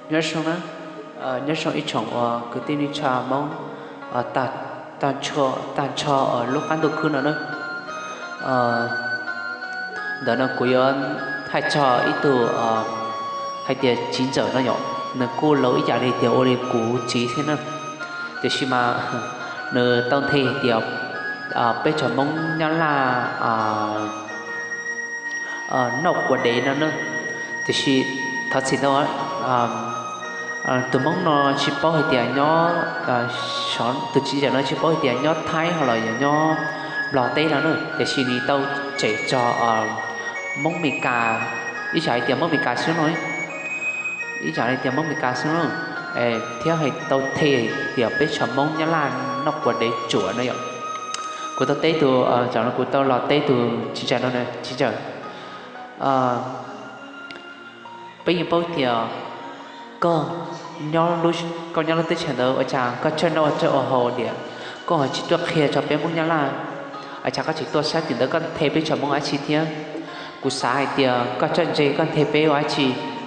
Nyob zoo na, nyob zoo ib tsoom uas kwv tij neej tsa Hmoob tag nrho lub qab ntuj khwb no na. Ntawm no kuv yuav thaij txog ib tug hais tias txiv ntxawm no yom, nws kuj laus ib yam li tias ua li kuv txiv thiab na. Tiam sis mas nws tau nthe tias peb tsoom Hmoob Nyab Laj noj quav dev no na. Tiam sis thov txim ntau, tus Hmoob no tsis paub hais tias nyob, tus txiv ntxawm no tsis paub hais tias nyob Thaib ho los yog nyob Nplog teb no na, tiam sis nws tau tsem txog Hmoob Mes Kas, ib yam hais tias Hmoob Mes Kas xwb no, ib yam li tias Hmoob Mes Kas xwb no, thiab hais tau nthe tias peb tsoom Hmoob Nyab Laj noj quav dev tsuam no yom. Kuv tau teb tus, kuv tau los teb tus txiv ntxawm no, txiv ntxawm, peb yeej paub tias koj, koj nyob lub teb chaws ntawd ua cas koj txawj noj txawj ua haus tias koj ho tsis tuaj qhia rau peb Hmoob Nyab Laj, ua cas koj tsis tuaj saib tim ntawd koj nthe peb tsoom Hmoob dab tsi thiab? Kuv xav hais tias koj txawj ntse koj nthe peb ua dab tsi,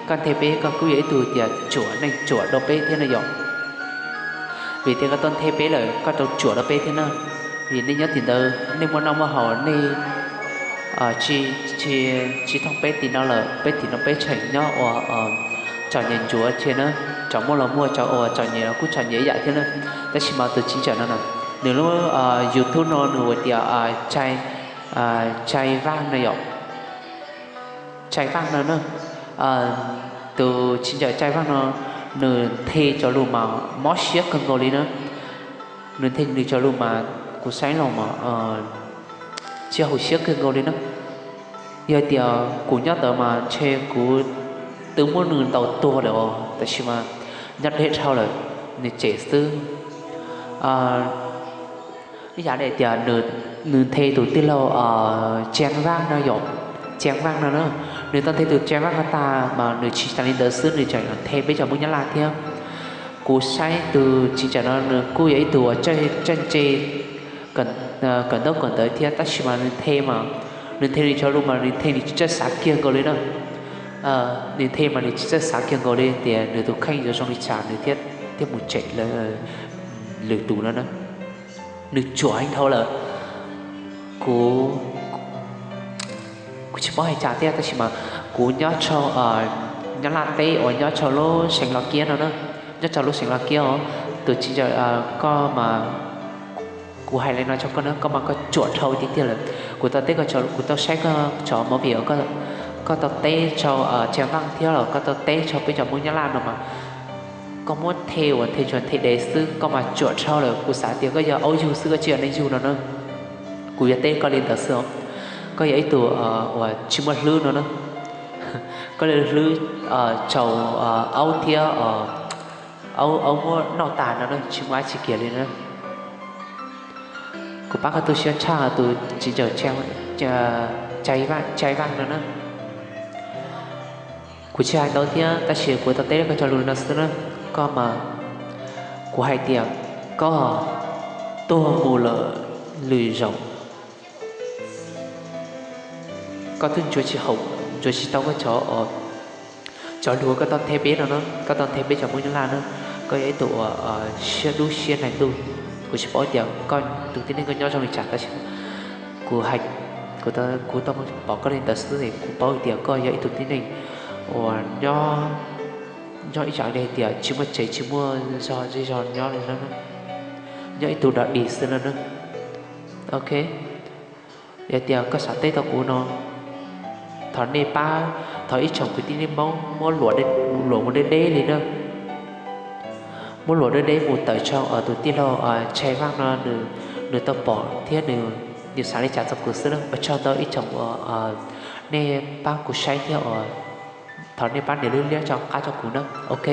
koj nthe peb koj kuj yog ib tug tias tsuam neej tsuam rau peb thiab no yom. Vim tias koj tuaj nthe peb lawm koj tau tsuam rau peb thiab na. Vim nej nyob tim ntawd nej muaj noj muaj haus nej tsis thooj peb tim no lawm, peb tim no peb tseem nyob ua txom nyem ntsuav thiab na, txom muaj los muaj, txom ua txom nyem los kuj txom nyem ib yam thiab na. Tab sis mas tus txiv ntxawm no na, nws lub YouTube no nws hu tias Txai Vaj no yom. Txai Vaj no na, tus txiv ntxawm Txai Vaj no, nws nthe cov lus mas mob siab kawg nkaus li na. Nws nthe nws cov lus mas kuv saib los mas tsis haum siab kawg nkaus li na. Yog tias kuv nyob ntawd mas ntshe kuv twb muab nws ntaus tuag lawm os, tab sis mas nyob deb dhau lawm, nws tsem xwb. Ib yam li tias nws nthe tus tij laug Txia Vaj no yom, Txia Vaj no na, nws tau nthe tus Txia Vaj no tag mas nws tsis tas li ntawd xwb, nws tseem nthe peb cov Hmoob Nyab Laj thiab. Kuv saib tus txiv ntxawm no nws kuj yog ib tug uas txawj ntse, kawm ntaub kawm ntawv thiab, tab sis mas nws nthe mas, nws nthe nws cov lus mas nws nthe nws tsis txawj xav kiag nkaus li na. Nws nthe mas nws tsis txawj xav kiag nkaus li tias nws tus kheej yuav zoo li cas nws thiaj mus tsem lwm tus no na. Nws tsuam heev dhau lawm. Kuv, kuv tsis paub hais cas thiab, tab sis mas kuv nyob rau Nyab Laj teb uas nyob rau lub Xeev Los Kiab no na, nyob rau lub Xeev Los Kiab os. Tus txiv ntxawm, koj mas, kuv hais li no rau koj na, koj mas koj tsuam dhau tiag tiag lawm. Kuv tau teb koj, kuv tau saib koj cov movie, koj tau teb rau Txia Vaj thiab los koj tau teb rau peb cov Hmoob Nyab Laj no mas, koj muab nthe uas nthe tsuas nthe dev xwb, koj mas tsuam dhau lawm. Kuv xav tias koj yog aub yug xwb, koj tsis yog neeg yug no na. Kuv yuav teb koj li ntawd xwb os. Koj yog ib tug uas tsis muaj hlwb no na. Koj li hlwb rau aub thiab, aub muab noj tas no na, tsis muaj dab tsi kiag li na. Kuv pab koj tu siab tshaj tus txiv ntxawm Txia Vaj no na. Kuv tsis hais ntau thiab, tab sis kuv tau teb koj cov lus no xwb na. Koj mas, kuv hais tias koj tuag mus lawm lwm zaus, koj twb ntsuav tsis haum, ntsuav tsis tau koj cov, cov lus koj tau nthe peb no na, koj tau nthe peb cov Hmoob Nyab Laj na. Koj yog ib tug uas siab dub siab nais ntuj. Kuv tsis paub tias koj tus tib neeg koj nyob zoo li cas, tab sis kuv, kuv tau pom koj li ntawd xwb es kuv paub tias koj yog ib tug tib neeg uas nyob, nyob ib yam li hais tias tsis muaj tsev tsis muaj zej zog nyob li na, nyob ib tug dog dig xwb no na. Ok, yog tias koj xav teb tau kuv no, thov nej pab, thov ib tsoom kwv tij neej Hmoob muab luam mus deb deb li na. Muab luam deb deb mus tawm rau tus tij laug Txia Vaj no, nws tau pom thiab nws xav li cas txog kuv xwb na. Ua tsaug ntau ib tsoom uas nej pab kuv saib thiab uas thov nej pab nias lub liab rau qab rau kuv na. Ok.